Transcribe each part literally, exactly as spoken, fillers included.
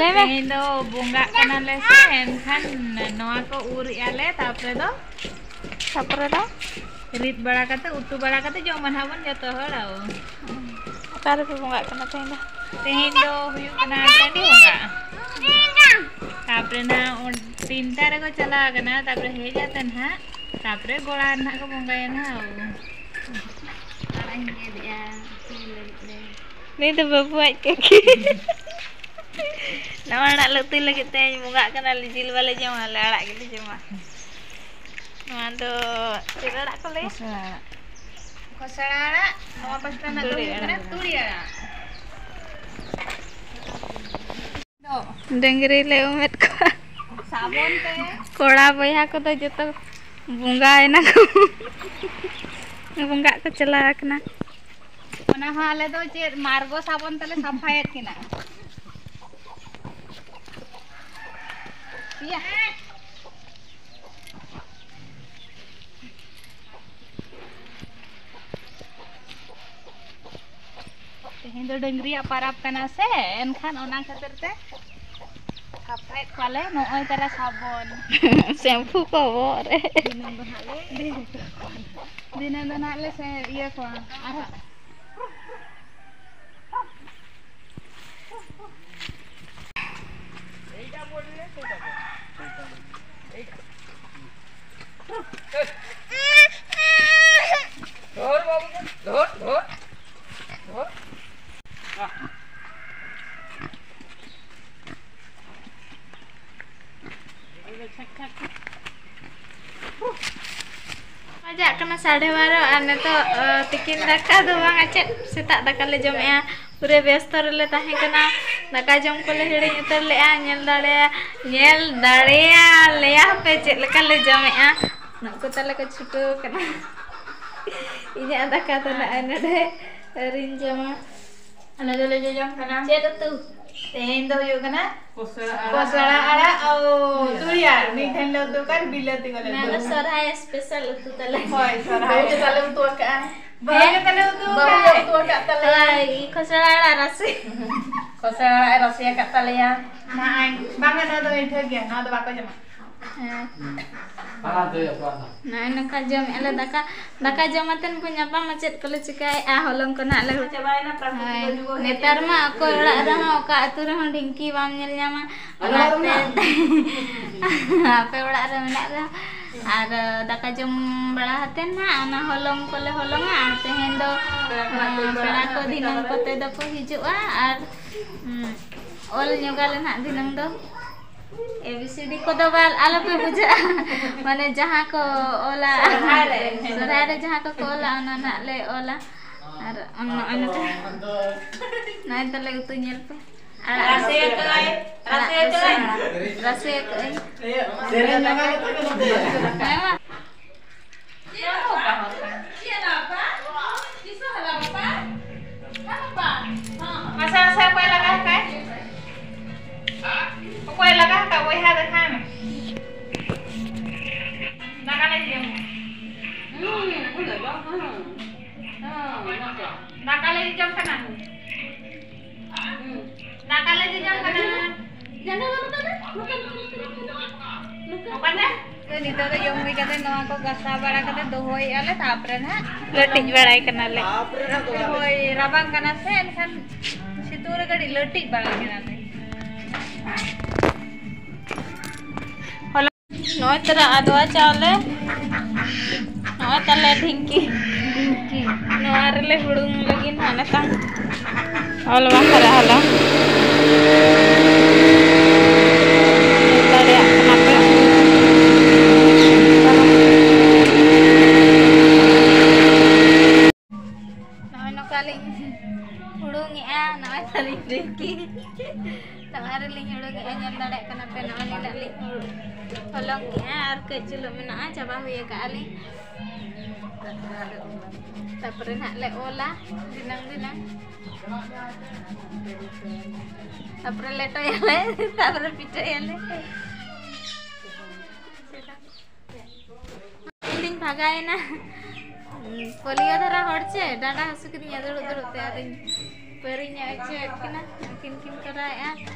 ᱞᱟᱹᱭ ᱢᱮ᱾ ᱛᱮᱦᱮᱧ ᱫᱚ ᱵᱚᱸᱜᱟᱜ ᱠᱟᱱᱟᱞᱮ ᱥᱮ, ᱮᱱᱠᱷᱟᱱ ᱱᱚᱣᱟ ᱠᱚ ᱩᱨ ᱮᱜᱼᱟ ᱞᱮ, ᱛᱟᱯᱚᱨᱮ ᱫᱚ ᱛᱟᱯᱚᱨᱮ ᱫᱚ ᱨᱤᱫ ᱵᱟᱲᱟ ᱠᱟᱛᱮ, ᱩᱛᱩ ᱵᱟᱲᱟ ᱠᱟᱛᱮ ᱡᱚᱢᱟ ᱱᱟᱦᱟᱜ ᱵᱚᱱ ᱡᱚᱛᱚ ᱦᱚᱲ᱾ ᱚ᱾ ᱚᱠᱟ ᱨᱮᱯᱮ ᱵᱚᱸᱜᱟᱜ ᱠᱟᱱᱟ ᱛᱮᱦᱮᱧ ᱫᱚ? ᱛᱮᱦᱮᱧ ᱫᱚ ᱦᱩᱭᱩᱜ ᱠᱟᱱᱟ ᱴᱟᱺᱰᱤ ᱵᱚᱸᱜᱟ᱾ ᱛᱟᱯᱚᱨᱮ ᱱᱟᱦᱟᱜ ᱚᱱ-, ᱛᱤᱱᱴᱟ ᱨᱮᱠᱚ ᱪᱟᱞᱟᱣ ᱠᱟᱱᱟ, ᱛᱟᱯᱚᱨᱮ ᱦᱮᱡ ᱟᱛᱮ ᱱᱟᱦᱟᱜ, ᱛᱟᱯᱚᱨᱮ ᱜᱚᱲᱟ ᱨᱮ ᱱᱟᱦᱟᱜ ᱠᱚ ᱵᱚᱸᱜᱟᱭᱟ ᱱᱟᱦᱟᱜ᱾ ᱟᱲᱟᱜ ᱤᱧ ᱜᱮᱫ ᱮᱜᱼᱟ, ᱩᱛᱩᱭ ᱞᱟᱹᱜᱤᱫ ᱞᱮ᱾ ᱱᱩᱭ ᱫᱚ ᱵᱟᱹᱵᱩ ᱟᱡ ᱠᱟᱹᱠᱤ᱾ ᱱᱟᱣᱟ ᱟᱲᱟᱜ ᱞᱮ ᱩᱛᱩᱭ ᱞᱟᱹᱜᱤᱫ ᱛᱮ ᱵᱚᱸᱜᱟᱜ ᱠᱟᱱᱟᱞᱮ, ᱡᱤᱞ ᱵᱟᱞᱮ ᱡᱚᱢᱟ, ᱟᱞᱮ ᱟᱲᱟᱜ ᱜᱮᱞᱮ ᱡᱚᱢᱟ᱾ ᱱᱚᱣᱟ ᱫᱚ ᱪᱮᱫ ᱟᱲᱟᱜ ᱠᱚ ᱞᱟᱹᱭᱟ? ᱠᱷᱚᱥᱲᱟ ᱟᱲᱟᱜ᱾ ᱠᱷᱚᱥᱲᱟ ᱟᱲᱟᱜ, ᱱᱚᱣᱟ ᱯᱟᱥᱴᱟ ᱨᱮᱱᱟᱜ ᱫᱚ ᱛᱩᱲᱤ ᱦᱩᱭᱩᱜ ᱠᱟᱱᱟ ᱟᱲᱟᱜ᱾ ᱛᱩᱲᱤ ᱟᱲᱟᱜ᱾ ᱰᱟᱹᱝᱨᱤ ᱞᱮ ᱩᱢᱮᱫ ᱠᱚᱣᱟ᱾ ᱥᱟᱵᱚᱱ ᱛᱮ᱾ ᱠᱚᱲᱟ ᱵᱚᱭᱦᱟ ᱠᱚᱫᱚ ᱡᱚᱛᱚ ᱵᱚᱸᱜᱟᱭᱮᱱᱟ ᱠᱚ᱾ ᱵᱚᱸᱜᱟᱜ ᱠᱚ ᱪᱟᱞᱟᱣ ᱟᱠᱟᱱᱟ᱾ ᱚᱱᱟ ᱦᱚᱸ ᱟᱞᱮ ᱫᱚ ᱪᱮᱫ ᱢᱟᱨᱜᱚ ᱥᱟᱵᱚᱱ ᱛᱮᱞᱮ ᱥᱟᱯᱷᱟᱭᱮᱫ ᱠᱤᱱᱟ᱾ ᱤᱭᱟ᱾ ᱛᱮᱦᱮᱧ ᱫᱚ ᱰᱟᱹᱝᱨᱤᱭᱟᱜ ᱯᱟᱨᱟᱵᱽ ᱠᱟᱱᱟ ᱥᱮ, ᱮᱱᱠᱷᱟᱱ ᱚᱱᱟ ᱠᱷᱟᱹᱛᱤᱨ ᱛᱮ ᱥᱟᱯᱷᱟᱭᱮᱫ ᱠᱚᱣᱟᱞᱮ ᱱᱚᱜᱼᱚᱭ ᱛᱟᱨᱟ ᱥᱟᱵᱚᱱ᱾ ᱥᱮᱢᱯᱷᱩ ᱠᱚ ᱵᱚᱦᱚᱜ ᱨᱮ᱾ ᱫᱤᱱᱟᱹᱢ ᱫᱚ ᱱᱟᱦᱟᱜ ᱞᱮ ᱫᱤᱱᱟᱹᱢ ᱫᱚ ᱱᱟᱦᱟᱜ ᱞᱮ ᱥᱮ-, ᱤᱭᱟᱹ ᱠᱚᱣᱟ ᱟᱨᱦᱚᱸ᱾ ধর বাবু, ধর, ধর, ধর। ᱵᱟᱡᱟᱜ ᱠᱟᱱᱟ ᱥᱟᱲᱮ ᱵᱟᱨᱚ ᱟᱨ ᱱᱤᱛᱚᱜ, ᱟ, ᱛᱤᱠᱤᱱ ᱫᱟᱠᱟ ᱫᱚ ᱵᱟᱝ, ᱟᱨ ᱪᱮᱫ ᱥᱮᱛᱟᱜ ᱫᱟᱠᱟ ᱞᱮ ᱡᱚᱢᱮᱜᱼᱟ᱾ ᱯᱩᱨᱟᱹ ᱵᱮᱥᱛᱚ ᱨᱮᱞᱮ ᱛᱟᱦᱮᱸ ᱠᱟᱱᱟ, ᱫᱟᱠᱟ ᱡᱚᱢ ᱠᱚᱞᱮ ᱦᱤᱲᱤᱧ ᱩᱛᱟᱹᱨ ᱞᱮᱜᱼᱟ᱾ ᱧᱮᱞ ᱫᱟᱲᱮᱭᱟ-, ᱧᱮᱞ ᱫᱟᱲᱮᱭᱟ ᱞᱮᱭᱟ ᱯᱮ ᱪᱮᱫ ᱞᱮᱠᱟ ᱞᱮ ᱡᱚᱢᱮᱜᱼᱟ᱾ ᱱᱩᱠᱩ ᱛᱟᱞᱮ ᱠᱚ ᱪᱷᱩᱴᱟᱹᱣ ᱠᱟᱱᱟ᱾ ᱤᱧᱟᱹᱜ ᱫᱟᱠᱟ ᱫᱚ ᱱᱚᱜᱼᱚᱭ ᱱᱚᱰᱮ ᱟᱹᱣᱨᱤᱧ ᱡᱚᱢᱟ᱾ ᱟᱞᱮ ᱫᱚᱞᱮ ᱡᱚᱡᱚᱢ ᱠᱟᱱᱟ᱾ ᱪᱮᱫ ᱩᱛᱩ? ᱛᱮᱦᱮᱧ ᱫᱚ ᱦᱩᱭᱩᱜ ᱠᱟᱱᱟ ᱠᱚᱥᱲᱟ ᱟᱲᱟᱜ᱾ ᱠᱚᱥᱲᱟ ᱟᱲᱟᱜ ᱟᱨ ᱛᱩᱲᱤ ᱟᱲᱟᱜ᱾ ᱢᱤᱫ ᱴᱷᱮᱱ ᱞᱮ ᱩᱛᱩ ᱠᱟᱜ, ᱵᱤᱞᱟᱹᱛᱤ ᱠᱚᱞᱮ ᱚᱱᱟ ᱩᱛᱩ ᱫᱚ ᱠᱟᱜ᱾ ᱥᱚᱨᱦᱟᱭ ᱥᱯᱮᱥᱟᱞ ᱩᱛᱩ ᱛᱟᱞᱮ᱾ ᱦᱳᱭ, ᱥᱚᱨᱦᱟᱭ᱾ ᱵᱟᱹᱦᱩ ᱜᱮ ᱛᱟᱞᱮ ᱩᱛᱩ ᱟᱠᱟᱜᱼᱟ᱾ ᱵᱟᱹᱦᱩ ᱜᱮ ᱛᱟᱞᱮ ᱩᱛᱩ ᱟᱠᱟᱫ ᱛᱟᱞᱮᱭᱟ᱾ ᱦᱳᱭ, ᱠᱷᱚᱥᱲᱟ ᱟᱲᱟᱜ ᱨᱟᱥᱮ᱾ ᱯᱟᱥᱮ ᱚᱲᱟᱜ ᱮ ᱨᱟᱥᱮ ᱟᱠᱟᱫ ᱛᱟᱞᱮᱭᱟ᱾ ᱱᱚᱜᱼᱚᱭ, ᱵᱟᱝᱟ, ᱱᱚᱣᱟ ᱫᱚ ᱢᱤᱴᱷᱟᱹ ᱜᱮᱭᱟ, ᱱᱚᱣᱟ ᱫᱚ ᱵᱟᱠᱚ ᱡᱚᱢᱟ᱾ ᱦᱮᱸ᱾ ᱱᱚᱜᱼᱚᱭ ᱱᱚᱝᱠᱟ ᱡᱚᱢᱮᱫᱼᱟ ᱞᱮ ᱫᱟᱠᱟ᱾ ᱫᱟᱠᱟ ᱡᱚᱢ ᱟᱛᱮᱱ ᱠᱚ ᱧᱟᱯᱟᱢᱟ, ᱪᱮᱫ ᱠᱚᱞᱮ ᱪᱤᱠᱟᱹᱭᱮᱫᱼᱟ, ᱦᱚᱞᱚᱝ ᱠᱚ ᱱᱟᱦᱟᱜ ᱞᱮ ᱪᱟᱵᱟᱭᱮᱱᱟ, ᱯᱞᱟᱥᱴᱤᱠ ᱦᱳᱭ᱾ ᱠᱚ ᱡᱩᱜᱟᱹ ᱱᱮᱛᱟᱨ ᱢᱟ ᱚᱠᱚᱭ ᱚᱲᱟᱜ ᱨᱮᱦᱚᱸ, ᱚᱠᱟ ᱟᱹᱛᱩ ᱨᱮᱦᱚᱸ ᱰᱷᱤᱝᱠᱤ ᱵᱟᱢ ᱧᱮᱞ ᱧᱟᱢᱟ᱾ ᱚᱱᱟᱛᱮ ᱟᱯᱮ ᱚᱲᱟᱜ ᱨᱮ ᱢᱮᱱᱟᱜ ᱨᱮᱦᱚᱸ, ᱟᱨ ᱫᱟᱠᱟ ᱡᱚᱢ ᱵᱟᱲᱟ ᱠᱟᱛᱮ ᱱᱟᱦᱟᱜ ᱚᱱᱟ ᱦᱚᱞᱚᱝ ᱠᱚᱞᱮ ᱦᱚᱞᱚᱝᱟ, ᱟᱨ ᱛᱮᱦᱮᱧ ᱫᱚ, ᱯᱮᱲᱟ ᱠᱚ ᱟᱸ, ᱯᱮᱲᱟ ᱠᱚ ᱫᱤᱱᱟᱹᱢ ᱠᱚᱛᱮ ᱫᱚᱠᱚ ᱦᱤᱡᱩᱜᱼᱟ, ᱟᱨ, ᱩᱸ, ᱚᱞ ᱧᱚᱜᱟᱞᱮ ᱱᱟᱦᱟᱜ ᱫᱤᱱᱟᱹᱢ ᱫᱚ᱾ A B C D ᱠᱚᱫᱚ ᱵᱟᱞ-, ᱟᱞᱚᱯᱮ ᱵᱩᱡᱷᱟᱹᱜᱼᱟ᱾ ᱢᱟᱱᱮ ᱡᱟᱦᱟᱸ ᱠᱚ ᱚᱞᱟ, ᱥᱚᱨᱦᱟᱭ ᱨᱮ᱾ ᱥᱚᱨᱦᱟᱭ ᱨᱮ ᱡᱟᱦᱟᱸ ᱠᱚᱠᱚ ᱚᱞᱟ, ᱚᱱᱟ ᱱᱟᱦᱟᱜ ᱞᱮ ᱚᱞᱟ᱾ ᱟᱨ ᱱᱚᱜᱼᱚᱭ ᱱᱚᱝᱠᱟ᱾ ᱱᱚᱜᱼᱚᱭ ᱛᱟᱞᱮ ᱩᱛᱩ ᱧᱮᱞ ᱯᱮ᱾ ᱟᱲᱟᱜ ᱨᱟᱥᱮ ᱨᱟᱥᱮ᱾ ᱟᱠᱟᱫᱟᱹᱧ, ᱨᱟᱥᱮ ᱟᱲᱟᱜ ᱨᱟᱥᱮ᱾ ᱟᱠᱟᱫᱟᱹᱧ᱾ ᱨᱟᱥᱮ ᱟᱠᱟᱫᱟᱹᱧ᱾ ᱥᱮᱨᱮᱧ ᱞᱟᱜᱟᱣ ᱠᱟᱛᱮ ᱜᱮ ᱱᱚᱛᱮ᱾ ᱦᱮᱸ ᱢᱟ᱾ ᱢᱟᱥᱮ, ᱢᱟᱥᱮ, ᱚᱠᱚᱭ ᱞᱟᱜᱟ ᱟᱠᱟᱫ? ᱚᱠᱚᱭ ᱞᱟᱜᱟ ᱟᱠᱟᱫ ᱵᱚᱭᱦᱟ ᱫᱮᱠᱷᱟᱭ ᱢᱮ᱾ ᱫᱟᱠᱟ ᱞᱮ ᱡᱚᱢᱟ᱾ ᱦᱩᱸ, ᱦᱩᱸ, ᱦᱩᱸ᱾ ᱫᱟᱠᱟ ᱞᱮ ᱡᱚᱢ ᱠᱟᱱᱟ᱾ ᱦᱩᱸ᱾ ᱫᱟᱠᱟ ᱞᱮ ᱡᱚᱡᱚᱢ ᱠᱟᱱᱟ᱾ ᱡᱟᱸᱜᱟ ᱢᱟ ᱱᱚᱝᱠᱟ ᱫᱚ, ᱱᱚᱝᱠᱟ, ᱱᱚᱝᱠᱟ, ᱱᱚᱝᱠᱟ, ᱱᱚᱝᱠᱟ, ᱱᱚᱝᱠᱟ᱾ ᱱᱚᱝᱠᱟ ᱫᱚ? ᱛᱚ, ᱱᱤᱛᱚᱜ ᱫᱚ ᱡᱚᱢ ᱦᱩᱭ ᱠᱟᱛᱮ ᱱᱚᱣᱟ ᱠᱚ ᱜᱟᱥᱟᱣ ᱵᱟᱲᱟ ᱠᱟᱛᱮ ᱫᱚᱦᱚᱭᱮᱫᱼᱟ ᱞᱮ, ᱛᱟᱯᱚᱨᱮ ᱱᱟᱦᱟᱜ ᱞᱟᱹᱴᱤᱡ ᱵᱟᱲᱟᱭ ᱠᱟᱱᱟᱞᱮ᱾ ᱦᱳᱭ, ᱨᱟᱵᱟᱝ ᱠᱟᱱᱟ ᱥᱮ, ᱮᱱᱠᱷᱟᱱ ᱥᱤᱛᱩᱝ ᱨᱮ ᱠᱟᱹᱴᱤᱡ ᱞᱟᱹᱴᱤᱡ ᱵᱟᱲᱟᱭ ᱠᱟᱱᱟᱞᱮ᱾ ᱱᱚᱜᱼᱚᱭ ᱛᱟᱨᱟ ᱟᱫᱣᱟ ᱪᱟᱣᱞᱮ, ᱱᱚᱜᱼᱚᱭ ᱛᱟᱞᱮ ᱰᱷᱤᱝᱠᱤ᱾ ᱰᱷᱤᱝᱠᱤ᱾ ᱱᱚᱣᱟ ᱨᱮᱞᱮ ᱦᱩᱲᱩᱝ ᱞᱟᱹᱜᱤᱫ ᱦᱟᱸᱜ ᱱᱤᱛᱚᱝ᱾ ᱚᱞ ᱵᱟᱝ ᱠᱷᱟᱨᱟ ᱦᱚᱞᱚᱝ᱾ ᱧᱮᱞ ᱫᱟᱲᱮᱭᱟᱜ ᱠᱟᱱᱟ ᱯᱮ᱾ ᱱᱚᱜᱼᱚᱭ ᱱᱚᱝᱠᱟ ᱞᱤᱧ ᱦᱩᱲᱩᱝᱮᱜᱼᱟ, ᱱᱚᱜᱼᱚᱭ ᱛᱟᱹᱞᱤᱧ ᱰᱷᱤᱝᱠᱤ᱾ ᱱᱚᱣᱟ ᱨᱮᱞᱤᱧ ᱦᱩᱲᱩᱝᱮᱜᱼᱟ, ᱧᱮᱞ ᱫᱟᱲᱮᱭᱟᱜ ᱠᱟᱱᱟ ᱯᱮ, ᱱᱚᱜᱼᱚᱭ ᱱᱤᱱᱟᱹᱜ ᱞᱤᱧ ᱦᱩᱲᱩᱝ ᱠᱮᱜᱼᱟ, ᱟᱨ ᱠᱟᱹᱡ ᱪᱩᱞᱩᱝ ᱢᱮᱱᱟᱜᱼᱟ, ᱪᱟᱵᱟ ᱦᱩᱭ ᱟᱠᱟᱜᱼᱟ ᱞᱤᱧ᱾ ᱛᱟᱯᱚᱨᱮ ᱱᱟᱦᱟᱜ ᱞᱮ ᱚᱞᱟ ᱫᱷᱤᱱᱟᱹᱝ ᱫᱷᱤᱱᱟᱹᱝ᱾ ᱛᱟᱯᱚᱨᱮ ᱞᱮᱴᱚᱭᱟᱞᱮ, ᱛᱟᱯᱚᱨᱮ ᱯᱤᱴᱷᱟᱹᱭᱟᱞᱮ᱾ ᱤᱧ ᱫᱩᱧ ᱵᱷᱟᱜᱟᱣᱮᱱᱟ᱾ ᱯᱳᱞᱤᱭᱳ ᱫᱷᱟᱨᱟ ᱦᱚᱲ ᱪᱮ, ᱰᱟᱸᱰᱟ ᱦᱟᱹᱥᱩ ᱠᱤᱫᱤᱧᱟ ᱫᱩᱲᱩᱵ ᱫᱩᱲᱩᱵ ᱛᱮ, ᱟᱫᱚᱧ ᱯᱟᱹᱨᱤᱧ ᱚᱪᱚᱭᱮᱫ ᱠᱤᱱᱟ, ᱩᱱᱠᱤᱱ ᱠᱤᱱ ᱠᱚᱨᱟᱣᱮᱫᱼᱟ᱾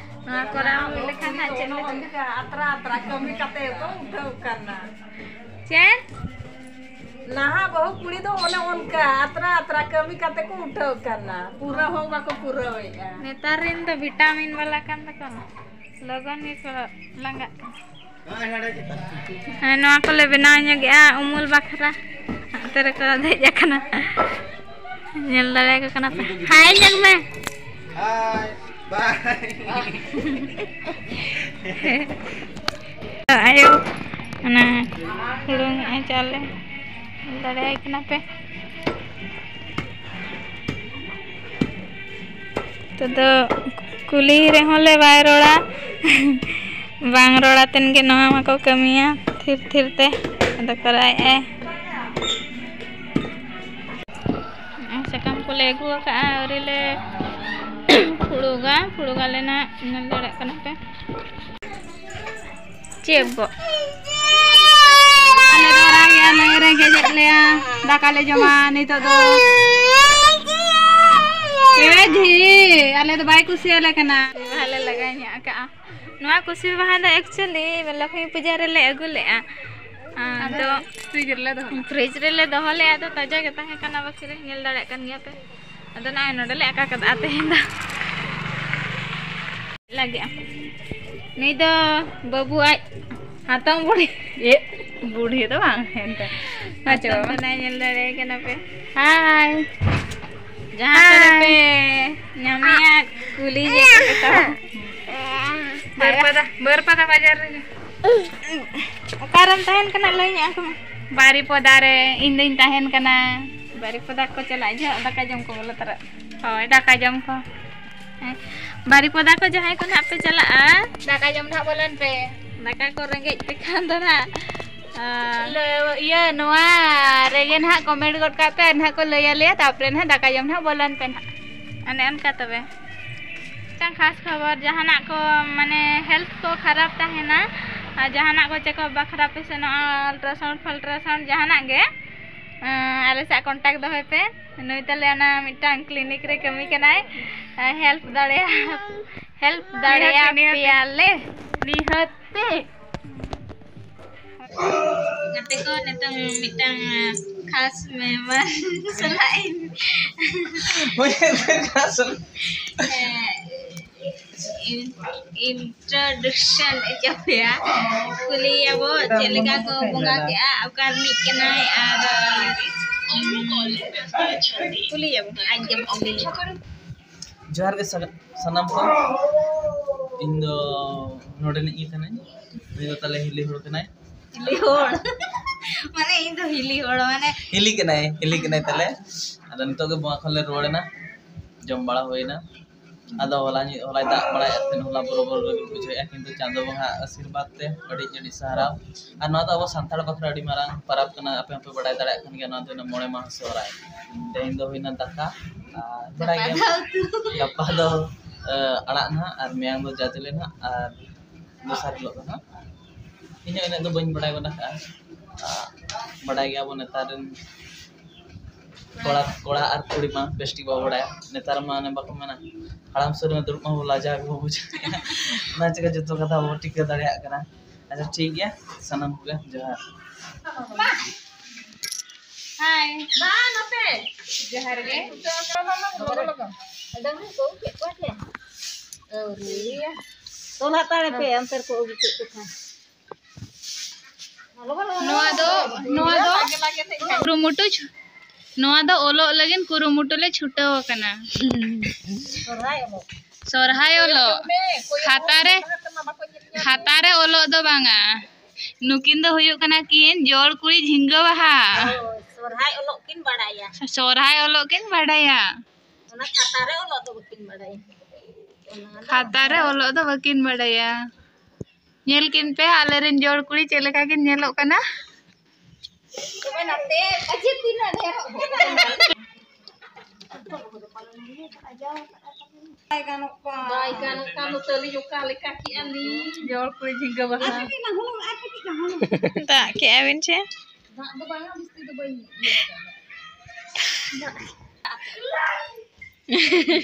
ᱱᱚᱣᱟ ᱠᱚᱨᱟᱣ ᱦᱩᱭ ᱞᱮᱠᱷᱟᱱ ᱦᱟᱸᱜ ᱪᱮᱫ ᱞᱮᱠᱟ? ᱚᱱᱠᱟ ᱟᱛᱨᱟ ᱟᱛᱨᱟ ᱠᱟᱹᱢᱤ ᱠᱟᱛᱮ ᱠᱚ ᱩᱴᱷᱟᱹᱣ ᱠᱟᱱᱟ᱾ ᱪᱮᱫ? ᱱᱟᱦᱟᱜ ᱵᱟᱹᱦᱩ ᱠᱩᱲᱤ ᱫᱚ ᱚᱱᱮ ᱚᱱᱠᱟ ᱟᱛᱨᱟ ᱟᱛᱨᱟ ᱠᱟᱹᱢᱤ ᱠᱟᱛᱮ ᱠᱚ ᱩᱴᱷᱟᱹᱣ ᱠᱟᱱᱟ, ᱯᱩᱨᱟᱹ ᱦᱚᱸ ᱵᱟᱠᱚ ᱯᱩᱨᱟᱹᱣᱮᱫᱼᱟ᱾ ᱱᱮᱛᱟᱨ ᱨᱮᱱ ᱫᱚ ᱵᱷᱤᱴᱟᱢᱤᱱ ᱵᱟᱞᱟ ᱠᱟᱱ ᱛᱟᱠᱚ, ᱞᱚᱜᱚᱱ ᱜᱮᱠᱚ ᱞᱟᱸᱜᱟᱜ ᱠᱟᱱᱟ᱾ ᱦᱮᱸ, ᱱᱚᱣᱟ ᱠᱚᱞᱮ ᱵᱮᱱᱟᱣ ᱧᱚᱜᱮᱜᱼᱟ ᱩᱢᱩᱞ ᱵᱟᱠᱷᱨᱟ᱾ ᱦᱟᱱᱛᱮ ᱨᱮᱠᱚ ᱫᱮᱡ ᱟᱠᱟᱱᱟ, ᱧᱮᱞ ᱫᱟᱲᱮᱭᱟᱠᱚ ᱠᱟᱱᱟ ᱯᱮ᱾ ᱦᱟᱭ ᱧᱮᱞ ᱢᱮ᱾ ᱦᱟᱭ, ᱵᱟᱭ᱾ ᱟᱭᱳ ᱚᱱᱟ ᱦᱩᱲᱩᱝ ᱮᱜᱼᱟᱭ ᱪᱟᱣᱞᱮ, ᱧᱮᱞ ᱫᱟᱲᱮᱭᱟᱭ ᱠᱟᱱᱟ ᱯᱮ᱾ ᱱᱤᱛᱚᱜ ᱫᱚ ᱠᱩᱞᱤ ᱨᱮᱦᱚᱸ ᱞᱮ ᱵᱟᱭ ᱨᱚᱲᱟ, ᱵᱟᱝ ᱨᱚᱲ ᱟᱛᱮᱱ ᱜᱮ ᱱᱚᱣᱟ ᱢᱟᱠᱚ ᱠᱟᱹᱢᱤᱭᱟ ᱛᱷᱤᱨ ᱛᱷᱤᱨ ᱛᱮ᱾ ᱟᱫᱚ ᱠᱚᱨᱟᱣᱮᱫᱼᱟᱭ᱾ ᱥᱟᱠᱟᱢ ᱠᱚᱞᱮ ᱟᱹᱜᱩ ᱟᱠᱟᱫᱼᱟ, ᱟᱹᱣᱨᱤ ᱞᱮ ᱯᱷᱩᱲᱩᱜᱟ, ᱯᱷᱩᱲᱩᱜᱟᱞᱮ ᱱᱟᱜ, ᱧᱮᱞ ᱫᱟᱲᱮᱭᱟᱜ ᱠᱟᱱᱟ ᱯᱮ᱾ ᱪᱮᱫ ᱜᱚ? ᱟᱞᱮ ᱫᱚ ᱨᱟᱜᱮᱜᱼᱟ ᱞᱮ, ᱨᱮᱸᱜᱮᱡ ᱮᱫ ᱞᱮᱭᱟ, ᱫᱟᱠᱟ ᱞᱮ ᱡᱚᱢᱟ ᱱᱤᱛᱚᱜ ᱫᱚ᱾ ᱮ ᱡᱷᱤ, ᱟᱞᱮ ᱫᱚ ᱵᱟᱭ ᱠᱩᱥᱤᱭᱟᱞᱮ ᱠᱟᱱᱟ᱾ ᱵᱟᱦᱟ ᱞᱮ ᱞᱟᱜᱟᱣ ᱧᱚᱜ ᱟᱠᱟᱜᱼᱟ᱾ ᱱᱚᱣᱟ ᱠᱩᱥᱵᱤ ᱵᱟᱦᱟ ᱫᱚ actually ᱞᱚᱠᱷᱢᱤ ᱯᱩᱡᱟᱹ ᱨᱮᱞᱮ ᱟᱹᱜᱩ ᱞᱮᱜᱼᱟ᱾ ᱟᱫᱚ ᱯᱷᱨᱤᱡᱽ ᱨᱮᱞᱮ ᱫᱚᱦᱚ ᱞᱮᱜᱼᱟ᱾ ᱯᱷᱨᱤᱡᱽ ᱨᱮᱞᱮ ᱫᱚᱦᱚ ᱞᱮᱜᱼᱟ, ᱟᱫᱚ ᱛᱟᱡᱟ ᱜᱮ ᱛᱟᱦᱮᱸ ᱠᱟᱱᱟ, ᱵᱟᱹᱠᱤ ᱨᱮ ᱧᱮᱞ ᱫᱟᱲᱮᱭᱟᱜ ᱠᱟᱱ ᱜᱮᱭᱟ ᱯᱮ᱾ ᱟᱫᱚ ᱱᱚᱜᱼᱚᱭ ᱱᱚᱰᱮ ᱞᱮ ᱟᱠᱟ ᱠᱟᱫᱟ ᱛᱮᱦᱮᱧ ᱫᱚ᱾ ᱞᱟᱹᱜᱤᱫ ᱱᱩᱭ ᱫᱚ ᱵᱟᱹᱵᱩ ᱟᱡ ᱦᱟᱛᱚᱢ ᱵᱩᱲᱦᱤ᱾ ᱮ, ᱵᱩᱲᱦᱤ ᱫᱚ ᱵᱟᱝ, ᱦᱮᱸᱛᱚ᱾ ᱦᱟᱛᱚᱢ ᱠᱟᱱᱟᱭ, ᱧᱮᱞ ᱫᱟᱲᱮᱭᱟᱭ ᱠᱟᱱᱟ ᱯᱮ᱾ ᱦᱟᱭ᱾ ᱡᱟᱦᱟᱸ ᱠᱚᱨᱮ ᱯᱮ ᱧᱟᱢᱮᱭᱟ, ᱠᱩᱞᱤ ᱧᱮᱯᱮᱞ ᱠᱟᱛᱮ᱾ ᱵᱟᱹᱨᱯᱟᱫᱟ, ᱵᱟᱹᱨᱯᱟᱫᱟ ᱵᱟᱡᱟᱨ ᱨᱮᱜᱮ᱾ ᱚᱠᱟᱨᱮᱢ ᱛᱟᱦᱮᱱ ᱠᱟᱱᱟ ᱞᱟᱹᱭ ᱧᱚᱜ ᱟᱠᱚ ᱢᱮ᱾ ᱵᱟᱨᱤᱯᱚᱫᱟ ᱨᱮ ᱤᱧ ᱫᱚᱧ ᱛᱟᱦᱮᱱ ᱠᱟᱱᱟ᱾ ᱵᱟᱨᱤᱯᱚᱫᱟ ᱠᱚ ᱪᱟᱞᱟᱜ ᱡᱚᱦᱚᱜ ᱫᱟᱠᱟ ᱡᱚᱢ ᱠᱚ ᱵᱚᱞᱚ ᱛᱚᱨᱟᱜ᱾ ᱦᱳᱭ, ᱫᱟᱠᱟ ᱡᱚᱢ ᱠᱚ᱾ ᱦᱮᱸ, ᱵᱟᱨᱤᱯᱚᱫᱟ ᱠᱚ ᱡᱟᱦᱟᱸᱭ ᱠᱚ ᱱᱟᱦᱟᱜ ᱯᱮ ᱪᱟᱞᱟᱜᱼᱟ, ᱫᱟᱠᱟ ᱡᱚᱢ ᱱᱟᱦᱟᱜ ᱵᱚᱞᱚᱱ ᱯᱮ᱾ ᱫᱟᱠᱟ ᱠᱚ ᱨᱮᱸᱜᱮᱡ ᱯᱮ ᱠᱷᱟᱱ ᱫᱚ ᱱᱟᱦᱟᱜ, ᱟᱨ ᱞᱟᱹ-, ᱤᱭᱟᱹ, ᱱᱚᱣᱟ ᱨᱮᱜᱮ ᱱᱟᱦᱟᱜ comment ᱜᱚᱫ ᱠᱟᱜ ᱯᱮ, ᱟᱨ ᱱᱟᱦᱟᱜ ᱠᱚ ᱞᱟᱹᱭ ᱟᱞᱮᱭᱟ, ᱛᱟᱨᱯᱚᱨᱮ ᱱᱟᱦᱟᱜ ᱫᱟᱠᱟ ᱡᱚᱢ ᱱᱟᱦᱟᱜ ᱵᱚᱞᱚᱱ ᱯᱮ ᱱᱟᱦᱟᱜ᱾ ᱚᱱᱮ ᱚᱱᱠᱟ ᱛᱚᱵᱮ᱾ ᱢᱤᱫᱴᱟᱝ ᱠᱷᱟᱥ ᱠᱷᱚᱵᱚᱨ, ᱡᱟᱦᱟᱱᱟᱜ ᱠᱚ ᱢᱟᱱᱮ health ᱠᱚ ᱠᱷᱟᱨᱟᱯ ᱛᱟᱦᱮᱱᱟ, ᱟᱨ ᱡᱟᱦᱟᱱᱟᱜ ᱠᱚ checkup ᱵᱟᱠᱷᱨᱟ ᱯᱮ ᱥᱮᱱᱚᱜᱼᱟ, ultrasound ᱯᱷᱟᱞᱴᱨᱟᱥᱟᱣᱩᱱᱰ ᱡᱟᱦᱟᱱᱟᱜ ᱜᱮ, ᱟᱞᱮ ᱥᱟᱶ ᱠᱚᱱᱴᱟᱠᱴ ᱫᱚᱦᱚᱭ ᱯᱮ᱾ ᱱᱩᱭ ᱛᱟᱞᱮ ᱚᱱᱟ ᱢᱤᱫᱴᱟᱝ ᱠᱞᱤᱱᱤᱠ ᱨᱮ ᱠᱟᱹᱢᱤ ᱠᱟᱱᱟᱭ᱾ ᱦᱮᱞᱯ ᱫᱟᱲᱮᱭᱟ ᱦᱮᱞᱯ ᱫᱟᱲᱮᱭᱟ ᱱᱤᱦᱟᱹᱛ, ᱱᱤᱦᱟᱹᱛ᱾ ᱯᱮᱭᱟᱞᱮ ᱱᱤᱦᱟᱹᱛ ᱛᱮ᱾ ᱜᱟᱛᱮ ᱠᱚ, ᱱᱤᱛᱚᱝ ᱢᱤᱫᱴᱟᱝ ᱠᱷᱟᱥ ᱢᱮᱦᱢᱟᱱ ᱥᱟᱞᱟᱜ ᱤᱧ ᱦᱳᱭ, ᱠᱷᱟᱥ᱾ ᱦᱮᱸ, ᱤᱱᱴᱨᱳᱰᱟᱠᱥᱚᱱ ᱚᱪᱚ ᱯᱮᱭᱟ᱾ ᱠᱩᱞᱤᱭᱟᱵᱚ ᱪᱮᱫ ᱞᱮᱠᱟ ᱠᱚ ᱵᱚᱸᱜᱟ ᱠᱮᱜᱼᱟ, ᱚᱠᱟ ᱨᱤᱱᱤᱡ ᱠᱟᱱᱟᱭ, ᱟᱨ ᱠᱩᱞᱤᱭᱟᱵᱚ ᱟᱡ ᱜᱮ ᱠᱩᱞᱤ ᱞᱮᱭᱟ᱾ ᱡᱚᱦᱟᱨ ᱜᱮ ᱥᱟ-, ᱥᱟᱱᱟᱢ ᱠᱚ᱾ ᱤᱧ ᱫᱚ ᱱᱚᱰᱮᱱᱤᱡ ᱜᱮ ᱠᱟᱹᱱᱟᱹᱧ᱾ ᱩᱱᱤ ᱫᱚ ᱛᱟᱞᱮ ᱦᱤᱞᱤ ᱦᱚᱲ ᱠᱟᱱᱟᱭ᱾ ᱦᱤᱞᱤ ᱦᱚᱲ᱾ ᱢᱟᱱᱮ ᱤᱧ ᱫᱚ ᱦᱤᱞᱤ ᱦᱚᱲ, ᱢᱟᱱᱮ ᱦᱤᱞᱤ ᱠᱟᱱᱟᱭ, ᱦᱤᱞᱤ ᱠᱟᱱᱟᱭ ᱛᱟᱞᱮ᱾ ᱟᱫᱚ ᱱᱤᱛᱚᱜ ᱜᱮ ᱵᱚᱸᱜᱟ ᱠᱷᱚᱱ ᱞᱮ ᱨᱩᱣᱟᱹᱲ ᱮᱱᱟ, ᱡᱚᱢ ᱵᱟᱲᱟ ᱦᱩᱭ ᱮᱱᱟ᱾ ᱟᱫᱚ ᱦᱚᱞᱟ ᱧᱤ-, ᱦᱚᱞᱟᱭ ᱫᱟᱜ ᱵᱟᱲᱟᱭᱮᱫ ᱛᱟᱦᱮᱸᱫ, ᱦᱚᱞᱟ ᱵᱚᱨᱚᱵᱚᱨ ᱜᱮ ᱵᱩᱡᱷᱟᱹᱣᱮᱫᱼᱟ, ᱠᱤᱱᱛᱩ ᱪᱟᱸᱫᱚ ᱵᱚᱸᱜᱟ ᱟᱥᱤᱨᱵᱟᱫᱽ ᱛᱮ ᱟᱹᱰᱤ ᱟᱹᱰᱤ ᱥᱟᱨᱦᱟᱣ᱾ ᱟᱨ ᱱᱚᱣᱟ ᱫᱚ ᱟᱵᱚ ᱥᱟᱱᱛᱟᱲ ᱵᱟᱠᱷᱨᱟ ᱟᱹᱰᱤ ᱢᱟᱨᱟᱝ ᱯᱚᱨᱚᱵᱽ ᱠᱟᱱᱟ, ᱟᱯᱮ ᱦᱚᱸᱯᱮ ᱵᱟᱲᱟᱭ ᱫᱟᱲᱮᱭᱟᱜ ᱠᱟᱱ ᱜᱮᱭᱟ, ᱱᱚᱣᱟ ᱫᱚ ᱦᱩᱭᱱᱟ ᱢᱚᱬᱮ ᱢᱟᱦᱟ ᱥᱚᱦᱨᱟᱭ᱾ ᱛᱮᱦᱮᱧ ᱫᱚ ᱦᱩᱭᱱᱟ ᱫᱟᱠᱟ, ᱟᱨ ᱵᱟᱲᱟᱭ ᱜᱮᱭᱟᱢ, ᱜᱟᱯᱟ ᱫᱚ, ᱮ, ᱟᱲᱟᱜ ᱱᱟᱦᱟᱜ, ᱟᱨ ᱢᱮᱭᱟᱝ ᱫᱚ ᱡᱟᱡᱽᱞᱮ ᱱᱟᱦᱟᱜ, ᱟᱨ ᱫᱚᱥᱟᱨ ᱦᱤᱞᱳᱜ ᱫᱚ ᱱᱟᱦᱟᱜ ᱤᱧ ᱦᱚᱸ ᱤᱱᱟᱹᱜ ᱫᱚ ᱵᱟᱹᱧ ᱵᱟᱲᱟᱭ ᱜᱚᱫ ᱟᱠᱟᱫᱼᱟ᱾ ᱟᱨ ᱵᱟᱰᱟᱭ ᱜᱮᱭᱟᱵᱚᱱ ᱱᱮᱛᱟᱨ ᱨᱮᱱ ᱠᱚᱲᱟ, ᱠᱚᱲᱟ ᱟᱨ ᱠᱩᱲᱤ ᱢᱟ ᱵᱮᱥ ᱴᱷᱤᱠ ᱵᱟᱵᱚ ᱵᱟᱲᱟᱭᱟ᱾ ᱱᱮᱛᱟᱨ ᱢᱟ ᱚᱱᱮ ᱵᱟᱠᱚ ᱢᱮᱱᱟ, ᱦᱟᱲᱟᱢ ᱥᱩᱨ ᱨᱮ ᱫᱩᱲᱩᱵ ᱢᱟ ᱵᱚ ᱞᱟᱡᱟᱣ ᱜᱮᱵᱚ ᱵᱩᱡᱷᱟᱹᱣ᱾ ᱚᱱᱟ ᱪᱤᱠᱟᱹ ᱡᱚᱛᱚ ᱠᱟᱛᱷᱟ ᱵᱟᱵᱚ ᱴᱷᱤᱠᱟᱹ ᱫᱟᱲᱮᱭᱟᱜ ᱠᱟᱱᱟ᱾ ᱟᱪᱪᱷᱟ, ᱴᱷᱤᱠ ᱜᱮᱭᱟ, ᱥᱟᱱᱟᱢ ᱠᱚᱜᱮ ᱡᱚᱦᱟᱨ᱾ ᱦᱟᱭ᱾ ᱢᱟ ᱱᱚᱛᱮ᱾ ᱡᱚᱦᱟᱨ ᱜᱮ᱾ ᱰᱟᱹᱝᱨᱤ ᱠᱚ ᱟᱹᱜᱩ ᱠᱮᱫ ᱠᱚᱣᱟ ᱪᱮ? ᱟᱹᱣᱨᱤᱭᱟ᱾ ᱛᱚᱞ ᱦᱟᱛᱟᱲᱮ ᱯᱮ, ᱚᱱᱛᱮ ᱨᱮᱠᱚ ᱟᱹᱜᱩ ᱠᱮᱫ ᱠᱚ ᱠᱷᱟᱱ᱾ ᱱᱚᱣᱟ ᱫᱚ, ᱱᱚᱣᱟ ᱫᱚ ᱠᱩᱨᱩᱢᱩᱴᱩ ᱪᱷᱩ-, ᱱᱚᱣᱟ ᱫᱚ ᱚᱞᱚᱜ ᱞᱟᱹᱜᱤᱫ ᱠᱩᱨᱩᱢᱩᱴᱩ ᱞᱮ ᱪᱷᱩᱴᱟᱹᱣ ᱟᱠᱟᱱᱟ᱾ ᱥᱚᱨᱦᱟᱭ ᱚᱞᱚᱜ᱾ ᱥᱚᱨᱦᱟᱭ ᱚᱞᱚᱜ᱾ ᱠᱷᱟᱛᱟ ᱨᱮ, ᱠᱷᱟᱛᱟ ᱨᱮ ᱚᱞᱚᱜ ᱫᱚ ᱵᱟᱝᱟ᱾ ᱱᱩᱠᱤᱱ ᱫᱚ ᱦᱩᱭᱩᱜ ᱠᱟᱱᱟ ᱠᱤᱱ ᱡᱚᱲ ᱠᱩᱲᱤ ᱡᱷᱤᱸᱜᱟᱹ ᱵᱟᱦᱟ᱾ ᱦᱳᱭ, ᱥᱚᱨᱦᱟᱭ ᱚᱞᱚᱜ ᱠᱤᱱ ᱵᱟᱲᱟᱭᱟ᱾ ᱥᱚᱨᱦᱟᱭ ᱚᱞᱚᱜ ᱠᱤᱱ ᱵᱟᱲᱟᱭᱟ᱾ ᱚᱱᱟ ᱠᱷᱟᱛᱟ ᱨᱮ ᱚᱞᱚᱜ ᱫᱚ ᱵᱟᱹᱠᱤᱱ ᱵᱟᱲᱟᱭᱟ᱾ ᱚᱱᱟ ᱫᱚ ᱠᱷᱟᱛᱟ ᱨᱮ ᱚᱞᱚᱜ ᱫᱚ ᱵᱟᱹᱠᱤᱱ ᱵᱟᱲᱟᱭᱟ᱾ ᱧᱮᱞ ᱠᱤᱱ ᱯᱮ, ᱟᱞᱮᱨᱮᱱ ᱡᱚᱲ ᱠᱩᱲᱤ ᱪᱮᱫ ᱞᱮᱠᱟ ᱠᱤᱱ ᱧᱮᱞᱚᱜ ᱠᱟᱱᱟ᱾ ᱛᱚᱵᱮ ᱱᱟᱛᱮ ᱯᱟᱪᱮ ᱛᱤᱱᱟᱹᱜ ᱰᱷᱮᱨᱚᱜ ᱠᱟᱱᱟ᱾ ᱵᱟᱭ ᱜᱟᱱᱚᱜ ᱠᱟᱱ᱾ ᱵᱟᱭ ᱜᱟᱱᱚᱜ ᱠᱟᱱ ᱫᱚ ᱛᱟᱹᱞᱤᱧ ᱚᱠᱟ ᱞᱮᱠᱟ ᱠᱮᱜᱼᱟ ᱞᱤᱧ᱾ ᱡᱚᱲ ᱠᱩᱲᱤ ᱡᱷᱤᱸᱜᱟᱹ ᱵᱟᱦᱟ᱾ ᱟᱨ ᱠᱟᱹᱴᱤᱡ ᱜᱟᱱ ᱦᱩᱱᱟᱹᱝ, ᱟᱨ ᱠᱟᱹᱴᱤᱡ ᱜᱟᱱ ᱦᱩᱱᱟᱹᱝ᱾ ᱫᱟᱜ ᱠᱮᱜᱼᱟ ᱵᱤᱱ ᱪᱮ? ᱫᱟᱜ ᱫᱚ ᱵᱟᱝᱟ, ᱵᱤᱥᱛᱤ ᱫᱚ ᱵᱟᱹᱧ ᱤᱭᱟᱹ ᱠᱟᱫᱟ᱾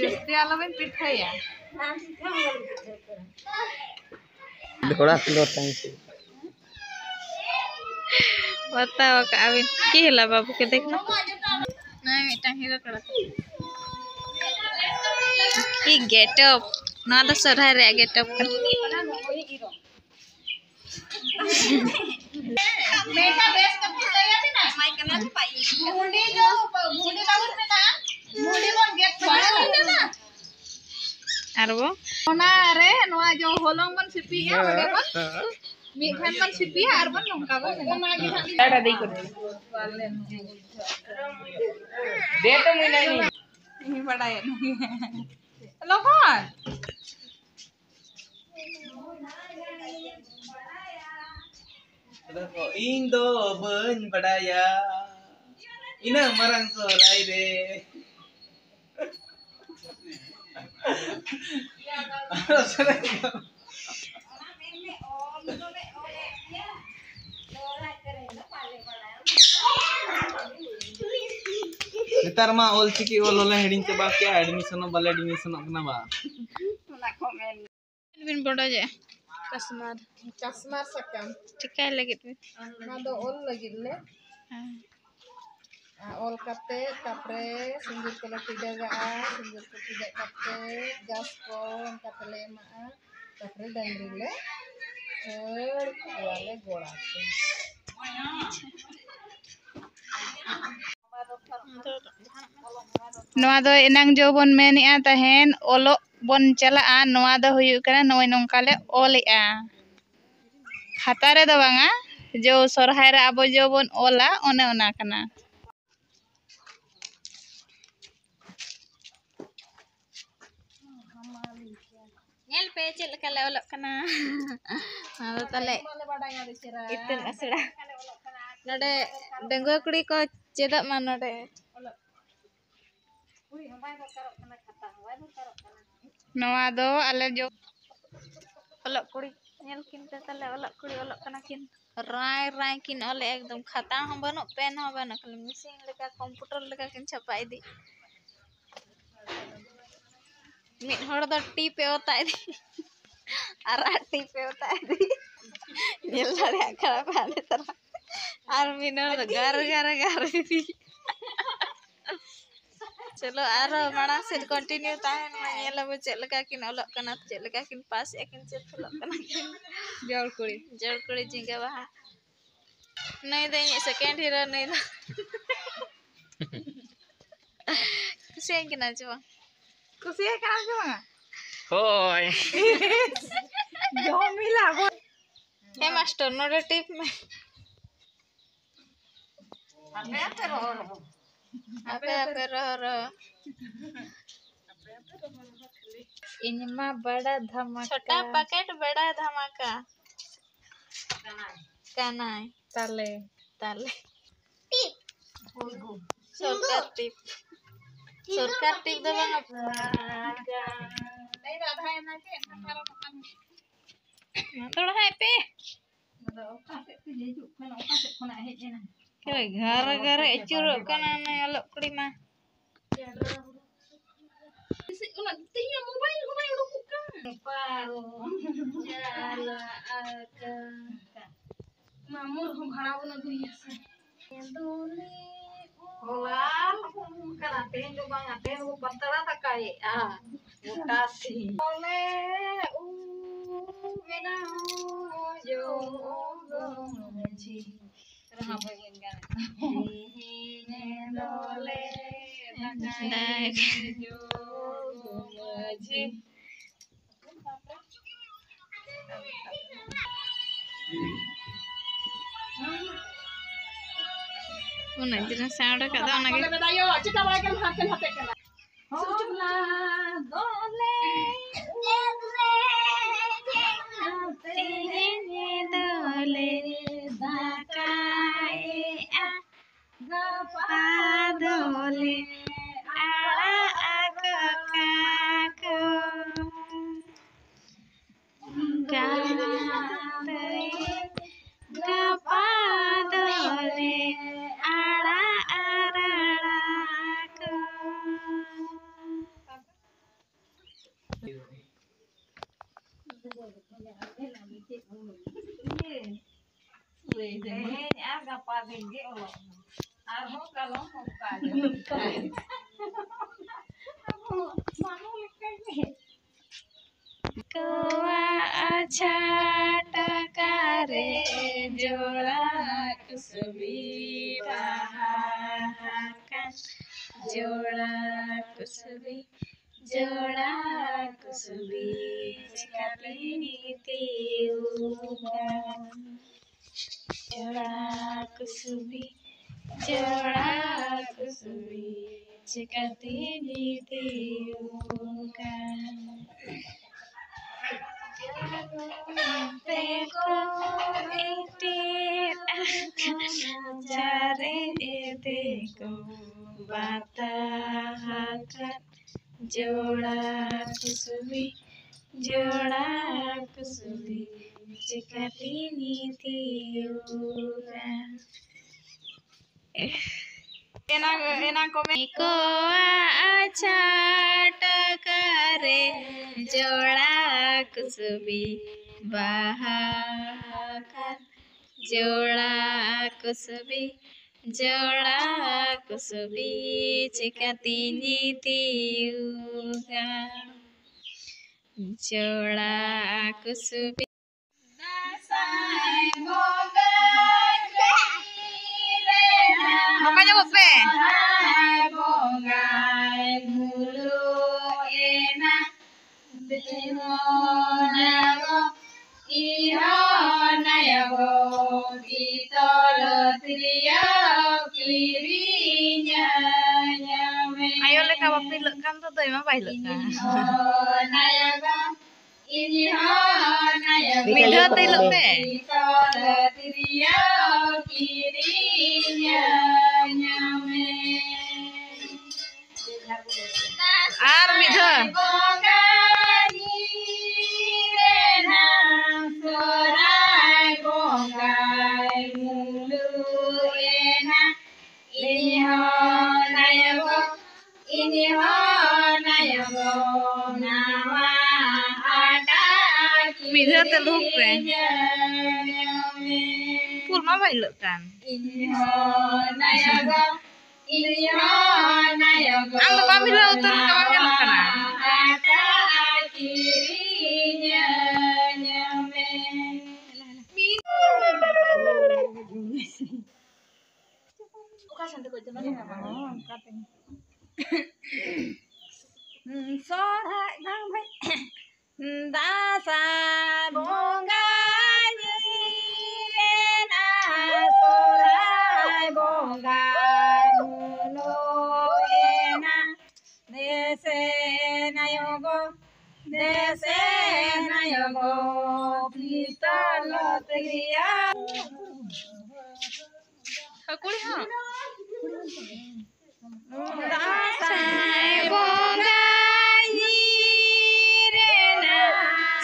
ᱡᱟᱹᱥᱛᱤ ᱟᱞᱚᱵᱮᱱ ᱯᱤᱴᱷᱟᱹᱭᱟ᱾ ᱛᱷᱚᱲᱟ ᱥᱞᱳ ᱴᱟᱭᱤᱢ ᱥᱮ᱾ ᱵᱟᱛᱟᱣ ᱠᱟᱜᱼᱟ ᱵᱤᱱ᱾ ᱠᱤ ᱦᱮᱞᱟ ᱵᱟᱹᱵᱩ ᱠᱮ ᱫᱮᱠᱷᱟ᱾ ᱱᱚᱜᱼᱚᱭ ᱢᱤᱫᱴᱟᱝ ᱦᱤᱨᱳ ᱠᱚᱲᱟ᱾ ᱠᱤ ᱜᱮᱴᱟᱯ᱾ ᱱᱚᱣᱟ ᱫᱚ ᱥᱚᱨᱦᱟᱭ ᱨᱮᱭᱟᱜ ᱜᱮᱴᱟᱯ ᱠᱟᱱᱟ᱾ ᱢᱮᱱᱠᱷᱟᱱ ᱵᱮᱥ ᱠᱟᱛᱮ ᱞᱟᱹᱭ ᱟᱵᱤᱱᱟ᱾ ᱵᱷᱩᱸᱰᱤ ᱫᱚ, ᱵᱷᱩᱸᱰᱤ ᱵᱟᱵᱚᱱ ᱢᱮᱱᱟ, ᱵᱷᱩᱸᱰᱤ ᱵᱚᱱ ᱜᱮᱫ ᱵᱟᱵᱚᱱ ᱢᱮᱱᱟ᱾ ᱟᱨ ᱵᱚ? ᱚᱱᱟ ᱨᱮ ᱱᱚᱣᱟ ᱡᱚ ᱦᱚᱞᱚᱝ ᱵᱚᱱ ᱥᱤᱯᱤᱭᱟ, ᱚᱸᱰᱮ ᱵᱚᱱ ᱢᱤᱫ ᱴᱷᱮᱱ ᱵᱚᱱ ᱥᱤᱯᱤᱭᱟ ᱟᱨ ᱵᱚᱱ ᱱᱚᱝᱠᱟ ᱵᱚᱱ ᱢᱮᱱᱟ᱾ ᱚᱱᱟ ᱜᱮ ᱦᱟᱸᱜ ᱞᱤᱧ ᱫᱮ ᱛᱚ ᱢᱩᱭᱱᱟ ᱤᱧ᱾ ᱤᱧ ᱵᱟᱲᱟᱭᱟ᱾ ᱞᱚᱜᱚᱱ᱾ ᱟᱫᱚ ᱠᱚ, ᱤᱧ ᱫᱚ ᱵᱟᱹᱧ ᱵᱟᱰᱟᱭᱟ ᱤᱱᱟᱹᱜ ᱢᱟᱨᱟᱝ ᱥᱚᱦᱨᱟᱭ ᱨᱮ᱾ ᱱᱮᱛᱟᱨ ᱢᱟ ᱚᱞ ᱪᱤᱠᱤ ᱚᱞ ᱦᱚᱸᱞᱮ ᱦᱤᱲᱤᱧ ᱪᱟᱵᱟ ᱠᱮᱜᱼᱟ, ᱮᱰᱢᱤᱥᱚᱱᱚᱜ ᱵᱟᱞᱮ ᱮᱰᱢᱤᱥᱚᱱᱚᱜ ᱠᱟᱱᱟ ᱵᱟ᱾ ᱚᱱᱟ ᱠᱚ ᱢᱮᱱ᱾ ᱪᱮᱫ ᱵᱤᱱ ᱵᱚᱰᱚᱡᱮᱜᱼᱟ? ᱠᱟᱥᱢᱟᱨ᱾ ᱠᱟᱥᱢᱟᱨ ᱥᱟᱠᱟᱢ᱾ ᱪᱤᱠᱟᱹᱭ ᱞᱟᱹᱜᱤᱫ ᱵᱤᱱ? ᱚᱱᱟ ᱫᱚ ᱚᱞ ᱞᱟᱹᱜᱤᱫ ᱞᱮ᱾ ᱦᱮᱸ᱾ ᱟᱨ ᱚᱞ ᱠᱟᱛᱮ ᱛᱟᱨᱯᱚᱨᱮ ᱥᱤᱸᱫᱩᱨ ᱠᱚᱞᱮ ᱴᱤᱰᱟᱹᱜᱟᱜᱼᱟ᱾ ᱥᱤᱸᱫᱩᱨ ᱠᱚ ᱴᱤᱰᱟᱹᱜ ᱠᱟᱛᱮ ᱜᱷᱟᱥ ᱠᱚ ᱚᱱᱠᱟ ᱛᱮᱞᱮ ᱮᱢᱟᱜᱼᱟ᱾ ᱛᱟᱨᱯᱚᱨᱮ ᱰᱟᱹᱝᱨᱤ ᱞᱮ ᱠᱷᱟᱹᱲ ᱠᱚᱣᱟᱞᱮ ᱜᱚᱲᱟ ᱛᱮ᱾ ᱱᱚᱣᱟ ᱫᱚ ᱮᱱᱟᱝ ᱡᱚ ᱵᱚᱱ ᱢᱮᱱᱮᱜᱼᱟ ᱛᱟᱦᱮᱱ, ᱚᱞᱚᱜ ᱵᱚᱱ ᱪᱟᱞᱟᱜᱼᱟ᱾ ᱱᱚᱣᱟ ᱫᱚ ᱦᱩᱭᱩᱜ ᱠᱟᱱᱟ, ᱱᱚᱜᱼᱚᱭ ᱱᱚᱝᱠᱟ ᱞᱮ ᱚᱞᱮᱜᱼᱟ᱾ ᱠᱷᱟᱛᱟ ᱨᱮᱫᱚ ᱵᱟᱝᱟ, ᱡᱚ ᱥᱚᱨᱦᱟᱭ ᱨᱮ ᱟᱵᱚ ᱡᱚ ᱵᱚᱱ ᱚᱞᱟ, ᱚᱱᱮ ᱚᱱᱟ ᱠᱟᱱᱟ᱾ ᱧᱮᱞ ᱯᱮ ᱪᱮᱫ ᱞᱮᱠᱟ ᱞᱮ ᱚᱞᱚᱜ ᱠᱟᱱᱟ᱾ ᱱᱚᱣᱟ ᱫᱚ ᱛᱟᱞᱮ ᱤᱛᱩᱱ ᱟᱥᱲᱟ᱾ ᱱᱚᱰᱮ ᱰᱟᱺᱜᱩᱣᱟᱹ ᱠᱩᱲᱤ ᱠᱚ ᱪᱮᱫᱚᱜ ᱢᱟ ᱱᱚᱰᱮ᱾ ᱱᱚᱣᱟ ᱫᱚ ᱟᱞᱮ ᱡᱚ ᱚᱞᱚᱜ ᱠᱩᱲᱤ᱾ ᱧᱮᱞ ᱠᱤᱱ ᱯᱮ ᱛᱟᱞᱮ, ᱚᱞᱚᱜ ᱠᱩᱲᱤ ᱚᱞᱚᱜ ᱠᱟᱱᱟ ᱠᱤᱱ᱾ ᱨᱟᱭ ᱨᱟᱭ ᱠᱤᱱ ᱚᱞᱮᱜᱼᱟ, ᱮᱠᱫᱚᱢ ᱠᱷᱟᱛᱟ ᱦᱚᱸ ᱵᱟᱹᱱᱩᱜ, ᱯᱮᱱ ᱦᱚᱸ ᱵᱟᱹᱱᱩᱜ, ᱠᱷᱟᱹᱞᱤ ᱢᱮᱥᱤᱱ ᱞᱮᱠᱟ, ᱠᱚᱢᱯᱩᱴᱟᱨ ᱞᱮᱠᱟ ᱠᱤᱱ ᱪᱷᱟᱯᱟ ᱤᱫᱤ᱾ ᱢᱤᱫ ᱦᱚᱲ ᱫᱚ ᱴᱤᱯ ᱮ ᱚᱛᱟ ᱤᱫᱤ, ᱟᱨᱟᱜ ᱴᱤᱯ ᱮ ᱚᱛᱟ ᱤᱫᱤ, ᱧᱮᱞ ᱫᱟᱲᱮᱭᱟᱜ ᱠᱟᱱᱟ ᱯᱮ ᱦᱟᱸᱰᱮ ᱛᱟᱨᱟ᱾ ᱟᱨ ᱢᱤᱫ ᱦᱚᱲ ᱫᱚ ᱜᱟᱨ ᱜᱟᱨ ᱜᱟᱨ ᱤᱫᱤ᱾ ᱪᱚᱞᱚ, ᱟᱨᱦᱚᱸ ᱢᱟᱲᱟᱝ ᱥᱮᱫ ᱠᱚᱱᱴᱤᱱᱤᱭᱩ ᱛᱟᱦᱮᱱ ᱢᱟ, ᱧᱮᱞ ᱟᱵᱚ ᱪᱮᱫ ᱞᱮᱠᱟ ᱠᱤᱱ ᱚᱞᱚᱜ ᱠᱟᱱᱟ, ᱪᱮᱫ ᱞᱮᱠᱟ ᱠᱤᱱ ᱯᱟᱥ ᱮᱫᱼᱟ ᱠᱤᱱ, ᱪᱮᱫ ᱚᱞᱚᱜ ᱠᱟᱱᱟ ᱠᱤᱱ᱾ ᱡᱚᱲ ᱠᱩᱲᱤ᱾ ᱡᱚᱲ ᱠᱩᱲᱤ ᱡᱷᱤᱸᱜᱟᱹ ᱵᱟᱦᱟ᱾ ᱱᱩᱭ ᱫᱚ ᱤᱧᱤᱡ ᱥᱮᱠᱮᱱᱰ ᱦᱤᱨᱳ, ᱱᱩᱭ ᱫᱚ᱾ ᱠᱩᱥᱤᱭᱟᱹᱧ ᱠᱟᱱᱟ ᱪᱮ ᱵᱟᱝ? ᱠᱩᱥᱤᱭᱟᱭ ᱠᱟᱱᱟ ᱪᱮ ᱵᱟᱝᱟ? ᱦᱳᱭ᱾ ᱡᱚᱢᱤᱞᱟ ᱵᱚ᱾ ᱦᱮᱸ ᱢᱟᱥᱴᱟᱨ, ᱱᱚᱰᱮ ᱴᱤᱯ ᱢᱮ᱾ ᱟᱯᱮ ᱟᱯᱮ ᱨᱚᱦᱚ ᱨᱚᱦᱚ᱾ ᱟᱯᱮ ᱟᱯᱮ ᱨᱚᱦᱚ ᱨᱚᱦᱚ᱾ ᱤᱧ ᱢᱟ ᱵᱟᱲᱟ ᱫᱷᱟᱢᱟᱠᱟ᱾ ᱪᱷᱳᱴᱟ ᱯᱮᱠᱮᱴ ᱵᱟᱲᱟ ᱫᱷᱟᱢᱟᱠᱟ᱾ ᱠᱟᱱᱟᱭ᱾ ᱛᱟᱞᱮ᱾ ᱛᱟᱞᱮ᱾ ᱥᱚᱨᱠᱟᱨ ᱴᱤᱯ᱾ ᱥᱚᱨᱠᱟᱨ ᱴᱤᱯ ᱫᱚ ᱵᱟᱝᱟ᱾ ᱢᱟ ᱛᱚᱲᱦᱟᱭ ᱯᱮ᱾ ᱜᱷᱟᱨ ᱜᱷᱟᱨ ᱟᱹᱪᱩᱨᱚᱜ ᱠᱟᱱᱟ ᱱᱩᱭ ᱚᱞᱚᱜ ᱠᱩᱲᱤ ᱢᱟ᱾ ᱛᱮᱦᱮᱧᱟᱜ ᱢᱳᱵᱟᱭᱤᱞ ᱦᱚᱸ ᱵᱟᱭ ᱩᱰᱩᱠᱚᱜ ᱠᱟᱱ᱾ ᱯᱟᱨᱚᱢ ᱪᱟᱞᱟᱜ ᱟᱠᱟ᱾ ᱢᱟᱢᱩ ᱨᱮᱦᱚᱸ ᱵᱷᱟᱲᱟ ᱵᱚᱱ ᱟᱹᱜᱩᱭᱟ ᱥᱮ᱾ ᱦᱚᱞᱟ ᱦᱚᱸ ᱠᱟᱱᱟ, ᱛᱮᱦᱮᱧ ᱫᱚ ᱵᱟᱝᱟ, ᱛᱮᱦᱮᱧ ᱫᱚ ᱯᱟᱛᱲᱟ ᱫᱟᱠᱟᱭᱮᱜᱼᱟ᱾ ᱜᱚᱴᱟ ᱥᱤᱧ᱾ ᱵᱚᱞᱮ ᱩ ᱵᱮᱱᱟᱣ ᱡᱚᱜᱚ ᱢᱟᱹᱡᱷᱤ᱾ ᱨᱟᱦᱟ ᱵᱟᱹᱧ ᱜᱟᱱ᱾ ᱛᱮᱦᱮᱧ ᱫᱚᱞᱮ ᱫᱟᱠᱟᱭ ᱡᱚᱜᱚ ᱢᱟᱹᱡᱷᱤ᱾ ᱩᱱᱟᱹᱜ ᱫᱤᱱ ᱮ sound ᱟᱠᱟᱫ ᱫᱚ ᱚᱱᱟᱜᱮ᱾ ᱪᱮᱠᱟ ᱵᱟᱲᱟᱭ ᱠᱟᱱᱟ, ᱦᱟᱱᱛᱮ ᱱᱟᱛᱮ ᱠᱟᱱᱟ᱾ ᱦᱚᱞᱟ ᱫᱚᱞᱮ ᱛᱮᱦᱮᱧ ᱫᱚᱞᱮ ᱫᱟᱠᱟᱭᱮᱜᱼᱟ, ᱜᱟᱯᱟ ᱫᱚᱞᱮ ᱟᱲᱟᱜ ᱟᱠᱚ ᱠᱟᱠᱚ᱾ ᱜᱟᱯᱟ ᱫᱚᱞᱮ ᱟᱲᱟᱜ ᱨᱟᱲᱟ ᱠᱚ᱾ ᱛᱮᱦᱮᱧ ᱟᱨ ᱜᱟᱯᱟ ᱫᱤᱱ ᱜᱮ ᱚᱞᱚᱜ ᱢᱮ, ᱟᱨᱦᱚᱸ ᱠᱟᱞᱚᱢ ᱚᱱᱠᱟ ᱜᱮ᱾ ᱟᱵᱚ ᱢᱟᱢᱚ ᱞᱮᱠᱟ ᱜᱮ᱾ ᱠᱚᱣᱟᱜ ᱪᱷᱟᱴᱠᱟ ᱨᱮ ᱡᱚᱲᱟ ᱠᱩᱥᱵᱤ ᱵᱟᱦᱟ ᱟᱠᱟᱱ, ᱡᱚᱲᱟ ᱠᱩᱥᱵᱤ, ᱡᱚᱲᱟ ᱠᱩᱥᱵᱤ ᱪᱮᱠᱟᱛᱮᱧ ᱛᱤᱭᱳᱜᱟ? ᱡᱚᱲᱟ ᱠᱩᱥᱵᱤ, ᱡᱚᱲᱟ ᱠᱩᱥᱵᱤ ᱪᱮᱠᱟᱛᱮᱧ ᱛᱤᱭᱳᱜᱟ? ᱛᱮᱠᱚ ᱮᱴᱮᱫ ᱟᱠᱟᱱ ᱪᱟᱨᱮᱡ ᱛᱮᱠᱚ ᱵᱟᱛᱟ ᱟᱠᱟᱱ, ᱡᱚᱲᱟ ᱠᱩᱥᱵᱤ, ᱡᱚᱲᱟ ᱠᱩᱥᱵᱤ ᱪᱮᱠᱟᱛᱮᱧ ᱛᱤᱭᱳᱜᱟ? ᱮᱱᱟᱝ, ᱮᱱᱟᱝ ᱠᱚ ᱢᱮᱱ ᱠᱚᱣᱟᱜ ᱪᱷᱟᱴᱠᱟ ᱨᱮ ᱡᱚᱲᱟ ᱠᱩᱥᱵᱤ ᱵᱟᱦᱟ ᱟᱠᱟᱱ, ᱡᱚᱲᱟ ᱠᱩᱥᱵᱤ, ᱡᱚᱲᱟ ᱠᱩᱥᱵᱤ ᱪᱮᱠᱟᱛᱮᱧ ᱛᱤᱭᱳᱜᱟ? ᱡᱚᱲᱟ ᱠᱩᱥᱵᱤ᱾ ᱫᱟᱸᱥᱟᱭ ᱵᱚᱸᱜᱟ ᱨᱮᱱᱟᱜ ᱱᱚᱝᱠᱟ ᱧᱚᱜᱚᱜ ᱯᱮ᱾ ᱥᱚᱨᱦᱟᱭ ᱵᱚᱸᱜᱟᱭ ᱵᱷᱩᱞᱩᱜ ᱮᱱᱟ᱾ ᱫᱮᱣ ᱱᱟᱭᱟᱵᱚ, ᱤᱦᱚ ᱱᱟᱭᱟᱵᱚ, ᱯᱤᱛᱚᱞ ᱛᱤᱨᱭᱳ ᱠᱤᱨᱤᱧᱟᱹᱧ ᱢᱮ᱾ ᱟᱭᱳ ᱞᱮᱠᱟ ᱵᱟᱯᱮ ᱦᱤᱞᱟᱹᱜ ᱠᱟᱱ ᱫᱚ, ᱫᱟᱹᱭ ᱢᱟ ᱵᱟᱭ ᱦᱤᱞᱟᱹᱜ ᱠᱟᱱ᱾ ᱤᱧ ᱦᱚᱸ ᱱᱟᱭᱟᱵᱚ, ᱤᱧ ᱦᱚᱸ ᱱᱟᱭᱟᱵᱚ, ᱢᱤᱫ ᱫᱷᱟᱣ ᱛᱮ ᱦᱤᱞᱟᱹᱜ ᱯᱮ᱾ ᱯᱤᱛᱚᱞ ᱛᱤᱨᱭᱳ ᱠᱤᱨᱤᱧᱟᱹᱧ ᱢᱮ᱾ ᱟᱨ ᱢᱤᱫ ᱫᱷᱟᱣ᱾ ᱵᱚᱸᱜᱟ ᱧᱤᱨᱮ ᱱᱟ ᱢᱤᱫ ᱫᱷᱟᱣ ᱛᱮ ᱞᱩᱦᱩᱠ ᱨᱮ᱾ ᱯᱷᱩᱞ ᱢᱟ ᱵᱟᱭ ᱦᱤᱞᱟᱹᱜ ᱠᱟᱱ᱾ ᱤᱧ ᱦᱚᱸ ᱱᱟᱭᱚᱜᱚ, ᱤᱧ ᱦᱚᱸ ᱱᱟᱭᱚᱜᱚ᱾ ᱟᱢ ᱫᱚ ᱵᱟᱢ ᱦᱤᱞᱟᱹᱣ ᱩᱛᱟᱹᱨ ᱠᱟᱱᱟ, ᱵᱟᱢ ᱧᱮᱞᱚᱜ ᱠᱟᱱᱟ᱾ ᱦᱟᱴᱟᱜ ᱠᱤᱨᱤᱧᱟᱹᱧ ᱢᱮ᱾ ᱚᱠᱟ ᱥᱮᱱ ᱛᱮᱠᱚ ᱪᱟᱞᱟᱜ ᱠᱟᱱᱟ? ᱦᱚᱸ, ᱚᱱᱠᱟ ᱛᱮᱜᱮ᱾ ᱥᱚᱨᱦᱟᱭ ᱵᱟᱝ ᱵᱷᱟᱹᱭ᱾ ᱫᱟᱸᱥᱟᱭ ᱵᱚᱸᱜᱟ ᱧᱤᱨᱮᱱᱟ, ᱥᱚᱨᱦᱟᱭ ᱵᱚᱸᱜᱟ ᱧᱩᱨᱩᱭᱮᱱᱟ᱾ ᱫᱮᱥᱮ ᱱᱟᱭᱚ ᱜᱚ, ᱫᱮᱥᱮ ᱱᱟᱭᱚ ᱜᱚ, ᱯᱤᱛᱚᱞ ᱛᱮᱭᱟ᱾ ᱠᱩᱲᱤ ᱦᱚᱸ᱾ ᱫᱟᱸᱥᱟᱭ ᱵᱚᱸᱜᱟ ᱧᱤᱨᱮᱱᱟ,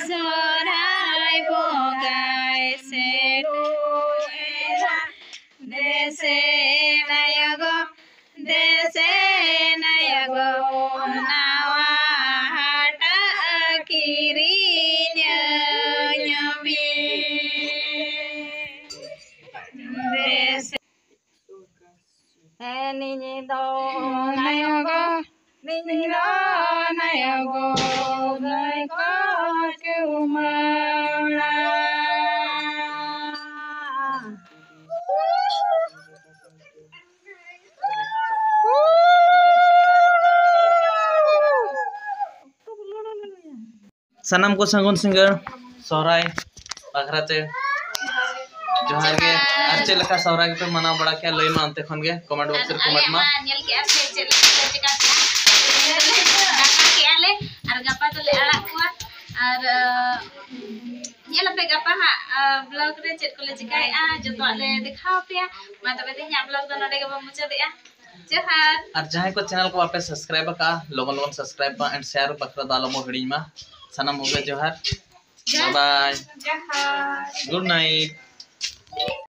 ᱥᱚᱨᱦᱟᱭ ᱵᱚᱸᱜᱟᱭ ᱥᱮᱴᱮᱨᱮᱱᱟ᱾ ᱫᱮᱥᱮ ᱱᱟᱭᱚ ᱜᱚ, ᱫᱮᱥᱮ ᱱᱟᱭᱚ ᱜᱚ, ᱱᱟᱣᱟ ᱦᱟᱴᱟᱜ ᱠᱤᱨᱤᱧᱟᱹᱧ ᱢᱮ᱾ ᱫᱮᱥᱮ ᱦᱮᱸ, ᱱᱤᱧ ᱫᱚ ᱱᱟᱭᱚ ᱜᱚ, ᱱᱤᱧ ᱫᱚ ᱱᱟᱭᱚ ᱜᱚ, ᱫᱟᱹᱭ ᱠᱚ ᱪᱩᱢᱟᱹᱲᱟ᱾ ᱥᱟᱱᱟᱢ ᱠᱚ ᱥᱟᱹᱜᱩᱱ ᱥᱤᱸᱜᱟᱹᱲ ᱥᱚᱦᱨᱟᱭ ᱵᱟᱠᱷᱨᱟ ᱛᱮ ᱡᱚᱦᱟᱨ ᱜᱮ᱾ ᱟᱨ ᱪᱮᱫ ᱞᱮᱠᱟ ᱥᱚᱦᱨᱟᱭ ᱜᱮᱯᱮ ᱢᱟᱱᱟᱣ ᱵᱟᱲᱟ ᱠᱮᱜᱼᱟ? ᱞᱟᱹᱭ ᱢᱟ ᱚᱱᱛᱮ ᱠᱷᱚᱱ ᱜᱮ, comment box ᱨᱮ comment ᱢᱟ᱾ ᱟᱞᱮᱭᱟᱜ ᱢᱟ ᱧᱮᱞ ᱠᱮᱜᱼᱟ ᱯᱮ ᱪᱮᱫ ᱞᱮᱠᱟ ᱞᱮ ᱪᱮᱠᱟ ᱠᱮᱜᱼᱟ᱾ ᱜᱟᱯᱟ ᱠᱮᱜᱼᱟ ᱞᱮ ᱟᱨ ᱜᱟᱯᱟ ᱫᱚᱞᱮ ᱟᱲᱟᱜ ᱠᱚᱣᱟ᱾ ᱟᱨ, ᱟᱸ, ᱧᱮᱞ ᱟᱯᱮ ᱜᱟᱯᱟ ᱦᱟᱸᱜ, ᱟᱸ, vlog ᱨᱮ ᱪᱮᱫ ᱠᱚᱞᱮ ᱪᱮᱠᱟᱭᱮᱜᱼᱟ, ᱡᱚᱛᱚᱣᱟᱜ ᱞᱮ ᱫᱮᱠᱷᱟᱣ ᱟᱯᱮᱭᱟ᱾ ᱢᱟ ᱛᱚᱵᱮ ᱛᱮᱦᱮᱧᱟᱜ vlog ᱫᱚ ᱱᱚᱰᱮ ᱜᱮᱵᱚᱱ ᱢᱩᱪᱟᱹᱫᱮᱜᱼᱟ᱾ ᱡᱚᱦᱟᱨ᱾ ᱟᱨ ᱡᱟᱦᱟᱸᱭ ᱠᱚ channel ᱠᱚ ᱵᱟᱯᱮ subscribe ᱟᱠᱟᱫᱼᱟ, ᱞᱚᱜᱚᱱ ᱞᱚᱜᱚᱱ subscribe ᱢᱟ and share ᱵᱟᱠᱷᱨᱟ ᱫᱚ ᱟᱞᱚ ᱵᱚ ᱦᱤᱲᱤᱧ ᱢᱟ᱾ ᱥᱟᱱᱟᱢ ᱠᱚᱜᱮ ᱡᱚᱦᱟᱨ᱾ ᱡᱚᱦᱟᱨ᱾ Bye bye᱾ ᱡᱚᱦᱟᱨ᱾ Good night᱾